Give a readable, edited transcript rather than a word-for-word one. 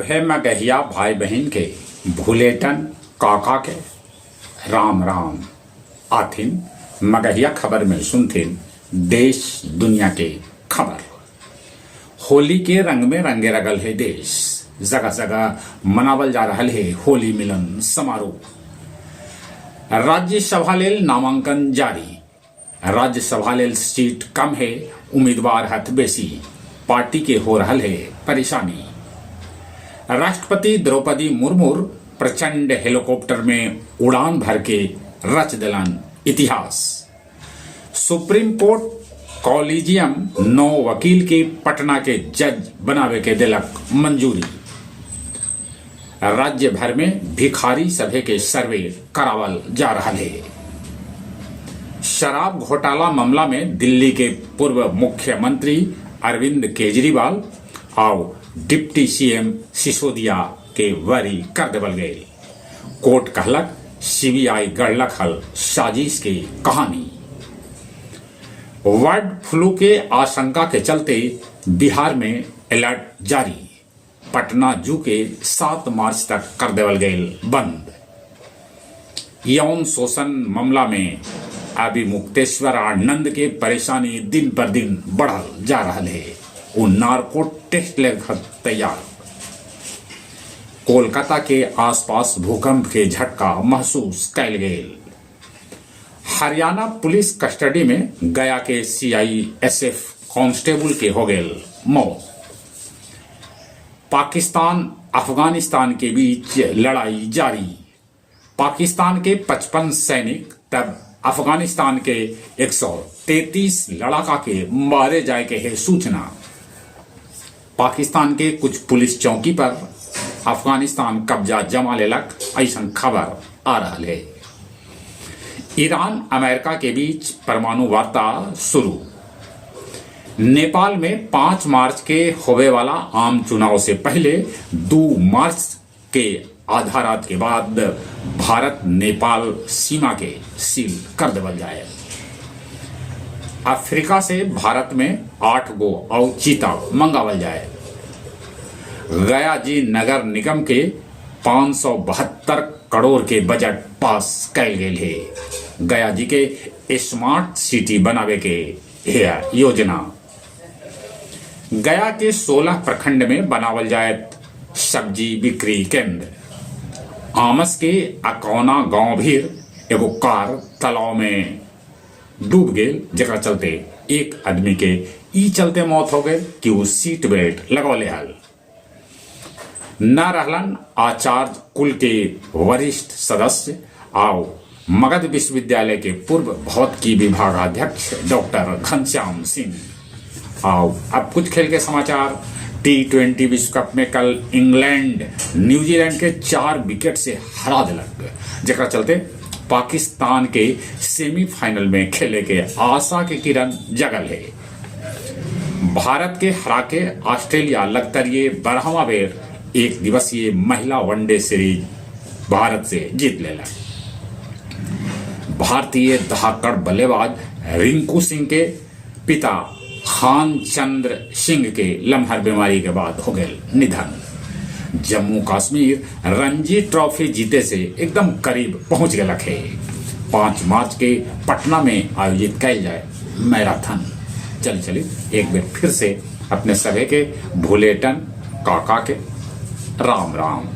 सभे मगहिया भाई बहिन के भुलेटन काका के राम राम। आथिन मगहिया खबर में सुनथिन देश दुनिया के खबर। होली के रंग में रंगे रगल हे देश, जगह जगह मनावल जा रहल हे होली मिलन समारोह। राज्यसभा लेल नामांकन जारी, राज्यसभा लेल सीट कम हे, उम्मीदवार हथ बेसी, पार्टी के हो रहल हे परेशानी। राष्ट्रपति द्रौपदी मुर्मू प्रचंड हेलीकॉप्टर में उड़ान भर के रच देलन इतिहास। सुप्रीम कोर्ट कॉलेजियम 9 वकील के पटना के जज बनावे के देलक मंजूरी। राज्य भर में भिखारी सभे के सर्वे करावल जा रहल हे। शराब घोटाला मामला में दिल्ली के पूर्व मुख्यमंत्री अरविंद केजरीवाल आउ डिप्टी सीएम सिसोदिया के वरी कर देवल गेल। कोर्ट कहलक सीबीआई गढ़लक हल साजिश के कहानी। बर्ड फ्लू के आशंका के चलते बिहार में अलर्ट जारी, पटना जू के 7 मार्च तक कर देवल गेल बंद। यौन शोषण मामला में अविमुक्तेश्वरानंद के परेशानी दिन पर दिन बढ़ल जा रहल हे, उ नार्को टेस्ट ले तैयार। कोलकाता के आसपास भूकंप के झटका महसूस कैल गेल। हरियाणा पुलिस कस्टडी में गया के सीआईएसएफ कांस्टेबल के हो गेल मौत। पाकिस्तान अफगानिस्तान के बीच लड़ाई जारी, पाकिस्तान के 55 सैनिक तब अफगानिस्तान के 133 लड़ाका के मारे जाए के है सूचना। पाकिस्तान के कुछ पुलिस चौकी पर अफगानिस्तान कब्जा जमा लेलक, ऐसन खबर आ रहा है। ईरान अमेरिका के बीच परमाणु वार्ता शुरू। नेपाल में 5 मार्च के होवे वाला आम चुनाव से पहले 2 मार्च के आधा रात के बाद भारत नेपाल सीमा के सील कर देवल जाए। अफ्रीका से भारत में 8 गो और चीता मंगावल जाए। गया जी नगर निगम के 572 करोड़ के बजट पास कैल गेल है। गया जी के स्मार्ट सिटी बनावे के है योजना। गया के 16 प्रखंड में बनावल जाए सब्जी बिक्री केंद्र। आमस के अकौना गांव भीर एगो कार तालाब में डूब गेल, जेकरा चलते एक आदमी के ई चलते मौत हो गए कि वो सीट बेल्ट लगौले हल। न रहलन आचार्य कुल के वरिष्ठ सदस्य आओ मगध विश्वविद्यालय के पूर्व भौतिकी विभागाध्यक्ष डॉक्टर घनश्याम सिंह। आओ अब कुछ खेल के समाचार। टी20 विश्व कप में कल इंग्लैंड न्यूजीलैंड के 4 विकेट से हरा दिलक, जेकरा चलते पाकिस्तान के सेमीफाइनल में खेले के आशा के किरण जगल है। भारत के हरा के ऑस्ट्रेलिया लगतरिये 12वां बेर एक दिवसीय महिला वनडे सीरीज भारत से जीत लेला। भारतीय धाकड़ बल्लेबाज रिंकू सिंह के पिता खान चंद्र सिंह के लम्हर बीमारी के बाद हो गए निधन। जम्मू कश्मीर रणजी ट्रॉफी जीते से एकदम करीब पहुंच गया है। 5 मार्च के पटना में आयोजित कैल जाए मैराथन। चल चली एक बार फिर से अपने सभी के भुलेटन काका के राम राम।